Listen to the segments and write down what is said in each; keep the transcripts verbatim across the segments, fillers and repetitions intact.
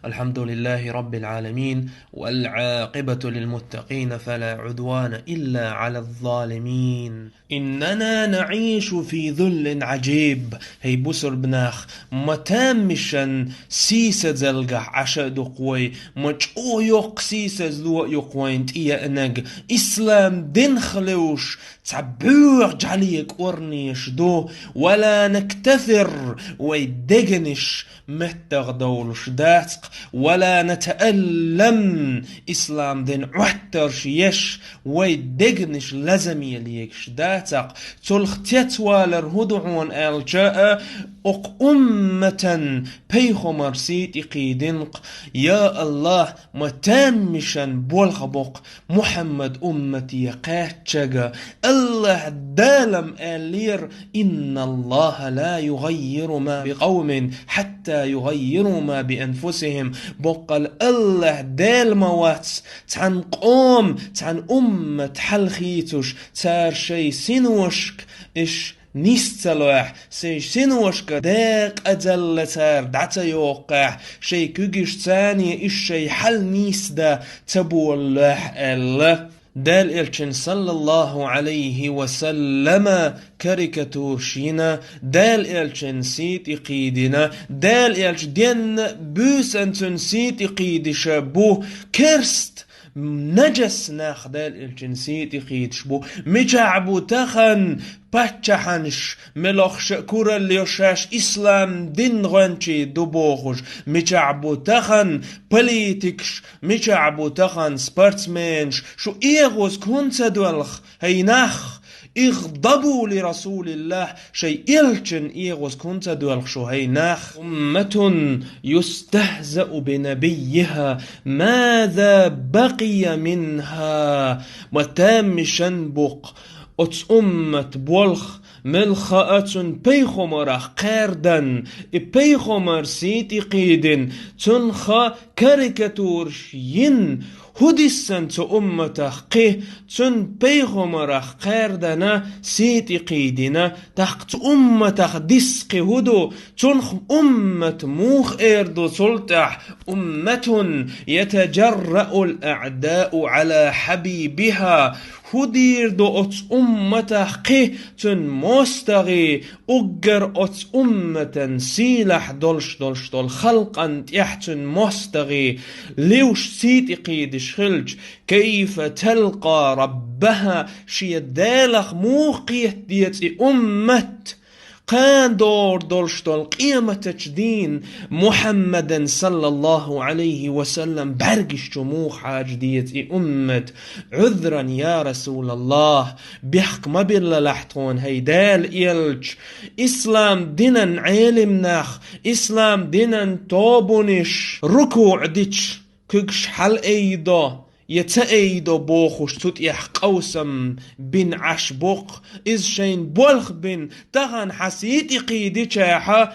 الحمد لله رب العالمين، والعاقبة للمتقين، فلا عدوان إلا على الظالمين. إننا نعيش في ظل عجيب. ХӀей бусурба нах, ма тамашийна сийсазалгахь Ӏаш а ду-кх вай, ма чӀогӀа йоккха сийсазло а ю-кх вайна тӀееанарг. Ислам динах луш цхьа бӀоьха жӀале кӀорнеш ду. ولا نكتثر, вай дегнаш меттах довлуш дац-кх, ولا نتألم, ислам дина Ӏоттарш еш, вай дегнаш лазаме легаш дац-кх. Цул цецвалар хӀун ду хьуна аьлча а, оцу умматан пайхамар сий тӀе кхийдина-кх. Я АллахӀ, ма тамашийна болх бу-кх Мухьаммад уммате кхаьчнарг. АллахӀ Дала-м аьллера: إن الله لا يغير ما بقوم حتى يغيروا ما بأنفسهم. Боккъал АллахӀ Дала ма вац цхьана къоман, цхьана умматан хьал хийцаш, цара шайн синошка уьш нис ца лохь, шайн синошка декъазалла цара дӀа ца йоккхахь, шайн куьгашца уьш шайн хьал нийса дан ца болалахь аьлла. Дала Элчанна, саллаллахӀу Ӏалайхи ва саллама, карикатураш йина, Дала Элчанна сий тӀе кхийдина, Дала Элча денна а, буьйсанна цуьнан сий тӀе кхийдаш бу, керста, нажас нах Дала Элчанна сий тӀе кхийдаш бу. Мичахь бу тахана паччахьаш, мелхаш а куралла йо шаьш ислам дин гӀоьнчий ду бохуш? Мичахь бу тахана политикаш, мичахь бу тахана спортсменаш? Шу эгӀаза хӀунда ца доьлху, хӀей нах? اغضبوا لرسول الله, шайн Элчанна эгӀаза хӀунда ца доьлху шу, хӀей нах? أمة يستهزأ بنبيها ماذا بقي منها. Ма тамашийна бу-кх оцу умматан болх, мел хаьа цуьнан пайхамарах кхаьрдина, и пайхамар сий тӀе кхийдина, цунах карикатураш йина, хӀун диссина цу умматах кхин, цуьнан пайхамарах кхаьрдина, сий тӀе кхийдина, тӀаккха цу умматах дисса кхин хӀун ду, цунах уммат муха эр ду цул тӀаьхьа: أمة يتجرأ الأعداء على حبيبها. ХӀун дийр ду оцу умматах кхин, цуьнан мостагӀий, уггар оцу умматан сийлахь долуш долуш долу халкъана тӀехь цуьнан мостагӀий луьйш сий тӀе кхийдаш хилча, كيف تلقى ربها, шен Делах муха кхета деза и уммат? Кхана догӀур долуш долу къематачу дийна Мухьаммадан, саллаллаху Ӏалайхи ва саллам, бӀаьргаш чу муха хьажа деза и уммат? عذرا يا رسول الله, бехк ма биллалахь тхуна, хӀей Дала Элча, ислам динан Ӏелам нах, ислам динан тобанаш рукуӀ дича, куьгаш хьалаайдо я ца айдо бохуш, цу тӀехь къовсам бина Ӏаш бу-кх, иза шайна болх бина, тахана хьан сий тӀе кхийдича,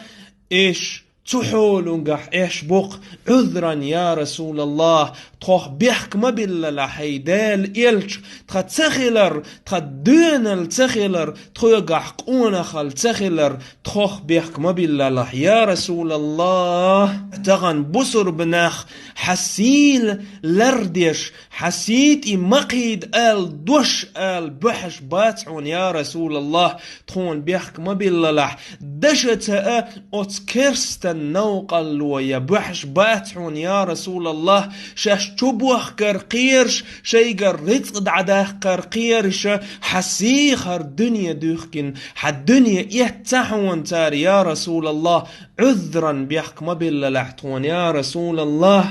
уьш цу хьолангахь Ӏаш бу-кх. عذرا يا رسول الله, тхох бехк ма биллалахь, хӀей Дала Элча, тхан ца хилар, тхан доьналла ца хилар, тхоьгахь къонахалла ца хилар, тхох бехк ма биллалахь, я Расулаллах. Тахана бусурба нах хьан сий лардеш, хьан сий тӀе ма кхийда ала дош ала бохьуш бац хьуна, я Расулаллах, тхуна бехк ма биллалахь. Дашаца а оцу керстан новкъарло ян бохьуш бац хьуна, я Расулаллах, шаьш чубохкар кхераш, шайгара рицкъ дӀадаккхар кхераш, хьан сий хӀара дуьне дуьхкина, хьан дуьне эцна хьуна цара, я Расулаллах, عذرا, бехк ма биллалахь тхуна, я Расулаллах.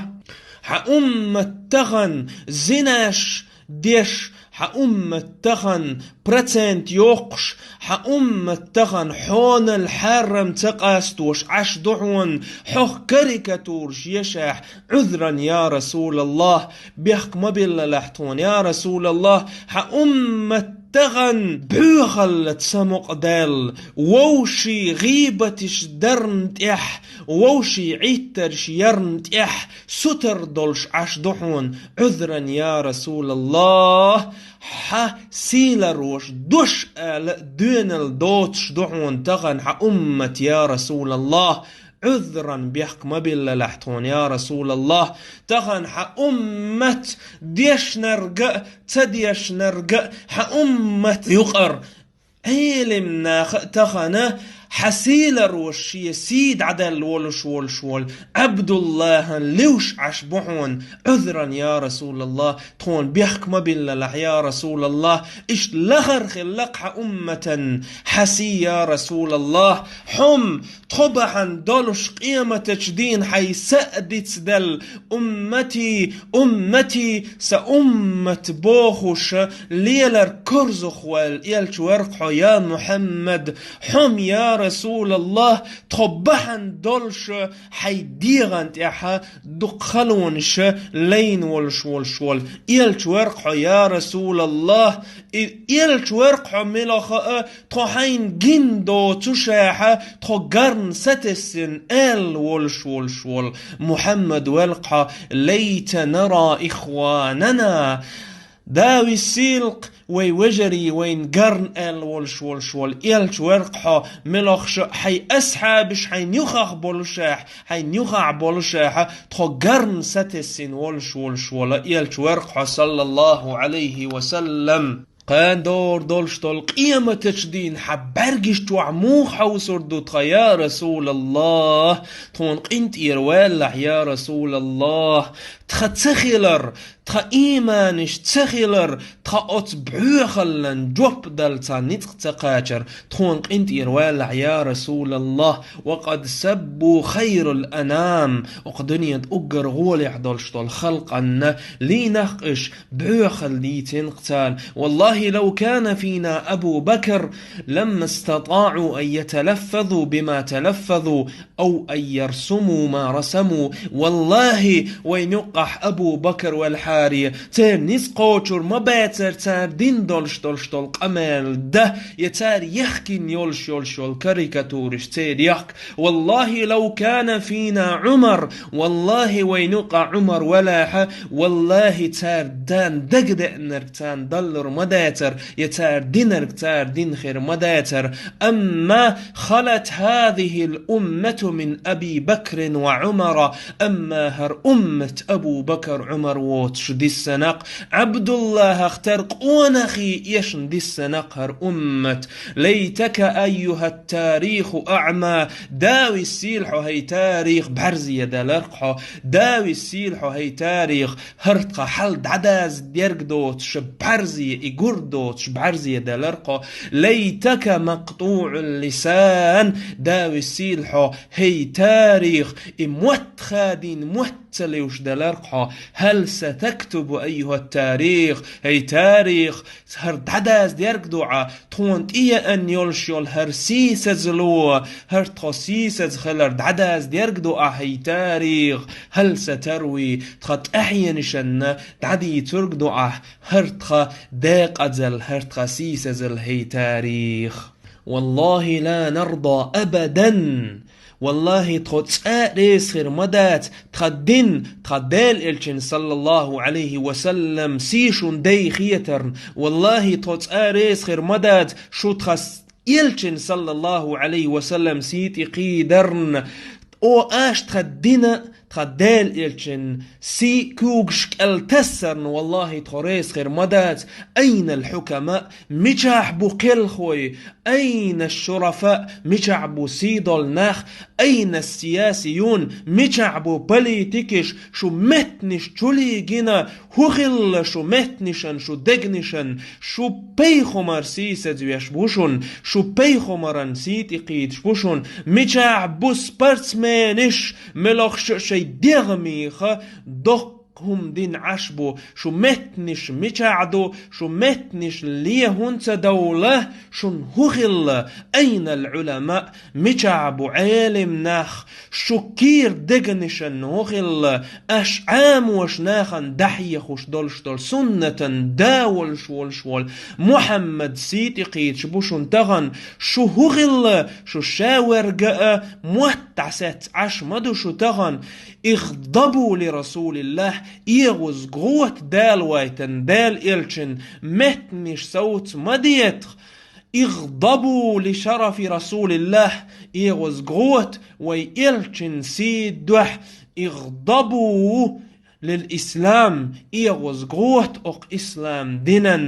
Хьан уммат тахана зинаш деш, хьан уммат тахана процент йоккхуш, хьан уммат тахана хьонал хьарам ца къастош Ӏаш ду хьуна, хьох карикатураш ешахь, عذرا يا رسول الله, бехк ма биллалахь тхуна, я Расулаллах, хьан уммат тахана боьхаллаца самукъадаьлла, вовшийн гӀийбаташ дарна тӀехь, вовшийн Ӏиттарш ярна тӀехь сутара долуш Ӏаш ду хьуна, عذرا يا رسول الله, хьан сий лардеш дош ала доьналла доцуш ду хьуна тахана хьан уммат, я Расулаллах, Ӏузран бехк ма биллалахь тхуна, я Расулаллах, тахана хьан уммат дешнарга а, ца дешнарга а, хьан уммат юкъара Ӏелим наха а тахана хьан сийлара шен сий дӀаделла волуш волуш волу Ӏабдуллахьан луьйш Ӏаш бу хьуна, Ӏузран, я Расулаллах, тхуна бехк ма биллалахь, я Расулаллах, иштта лахара хилла-кх хьан умматан хьан сий, я Расулаллах, хьо-м тхо бахьана долуш къематачу дийна хьайн са а дицделла, уммати, уммати, сан уммат бохуш, лелар корзах ваьлла элча вара-кх хьо, я Мухьаммад, хьо-м, я Расулаллах, тхо бахьана долуш хьайн дегӀан тӀехь дукха халонаш лайна волуш волуш волу элча вара-кх хьо, я Расулаллах, и элча вара-кх хьо мила хаьа, тхо хьайна гина доцушехь, тхо гарна сатессина аьлла волуш волуш волу Мухьаммад вара-кх хьо, лайта нара ихванана. Да висийла-кх вай вежарий вайна гарна аьлла волуш волуш волу элча вара-кх хьо, мила хаьа, хьайн асхьабаш хьайна юхахь болушехь, хьайна юхахь болушехь, тхо гарна сатессина волуш волуш волу элча вара-кх хьо, саллаллаху Ӏалайхи ва саллам. Кхана догӀур долуш долу къематачу дийна хьан бӀаьргаш чохь муха хьовсур ду тхан, я Расулаллах? Тхуна къинтӀера валалахь, я Расулаллах. Тхан ца хилар, тхан ийманаш ца хилар, тхан оцу бӀоьхаллан жоп дала цхьа ницкъ ца кхачар, тхуна къинтӀера валалахь, я Расулаллах. Ва къад саббу хайрал анам, окху дуьненан уггар гӀолехь долуш долу халкъанна лийнахь-кх уьш, бӀоьхалла дийцина-кх царна. Валлахи, лав кана фина Абу Бакр, ламма статаӀу ан яталаффазу бима талаффазу, ав ан ярсуму ма расаму. Валлахи, вайна юккъахь Абу Бакр велхьаре, церан ницкъ кхочур ма бацара цара дина долуш долуш долу къамел дан, я цара яхкина йолуш йолуш йолу карикатураш церан яхка. Валлахи, лав кана фина Ӏумар, валлахи, вайна юкъахь Ӏумар велахь, валлахи, цара царна дагадеанарг царна даллур ма дацара, я цара динарг цара дина хир ма дацара. Амма халат хазихил уммату мин Аби Бакрин ва Ӏумара, амма хӀара уммат Абу Бакр, Ӏумар воцуш диссина-кх, Ӏабдуллахьах тера къонахий эшна диссина-кх хӀара уммат. Лайтака айюхат тариху аӀма, да висийла хьо, хӀай тарих, бӀаьрзе далар-кх хьо, да висийла хьо, хӀай тарих, хӀара тхан хьал дӀадаза дерг доцуш бӀаьрзе, и гур доцуш бӀаьрзе далар-кх хьо. Лайтака макътуӀул лисан, да висийла хьо, хӀай тарих, и мотт хадийна мотт ца луьйш далар-кх хьо. Хьал сатактубу айюхат тарих, хӀай тарих, хӀара дӀадаза дерг ду Ӏа, тхуна тӀеян йолуш йолу хӀара сийсазло, хӀара тхо сийсаза хилар дӀадаза дерг ду Ӏа, хӀай тарих, хьал сатарви, тхан тӀаьхьенашна дӀадийцург ду Ӏа, хӀара тхан декъазалла, хӀара тхан сийсазалла, хӀай тарих. Валлахи ла нарда абадан. Валлахи, тхо цкъа а реза хир ма дац тхан дин, тхан Делан элчин, саллаллаху Ӏалайхи ва саллам, сий шуна дай хетарна. Валлахи, тхо цкъа а реза хир ма дац шу тхан с-, элчин, саллаллаху Ӏалайхи ва саллам, сий тӀе кхийдарна. О, аша тхан дина, тхан Делан элчин сий куьйгаш кӀел тассарна, валлахи, тхо реза хир ма дац. Айнал хьукама, мичахь бу кхелхой? Айна шурафа, мичахь бу сий долу нах? Айна сиясиюн, мичахь бу политикаш? Шу меттанаш чулийгина, хӀун хилла шу меттанашан, шу дегнашан, шу пайхамар сийсазвеш бу шун, шу пайхамаран сий тӀе кхийдаш бу шун? Мичахь бу спортсменаш, мелхаш шайн дегӀ миха доккха хӀума дина Ӏаш бу, шу меттанаш мичахь ду, шу меттанаш ле хӀунда ца довла, шун хӀун хилла? Айнал Ӏулама, мичахь бу Ӏелим нах? Шу кийра дегнашан хӀун хилла? Аш Ӏамош нахана дӀахьехуш долуш долу суннатан да волуш волуш волу Мухьаммад сий тӀе кхийдаш бу шун тахана. Шу хӀун хилла? Шу ша верга а мотт дӀасаьцна Ӏаш ма ду шу тахана. Игъдабу ли Расулиллах, эгӀуз гӀота Дала вайтан, Дала элчин меттанаш совца ма детах. اغضبوا لشرف رسول الله, эгӀазгӀот вай элчан сий духьа, اغضبوا للإسلام, эгӀазгӀот оаха ислам динан.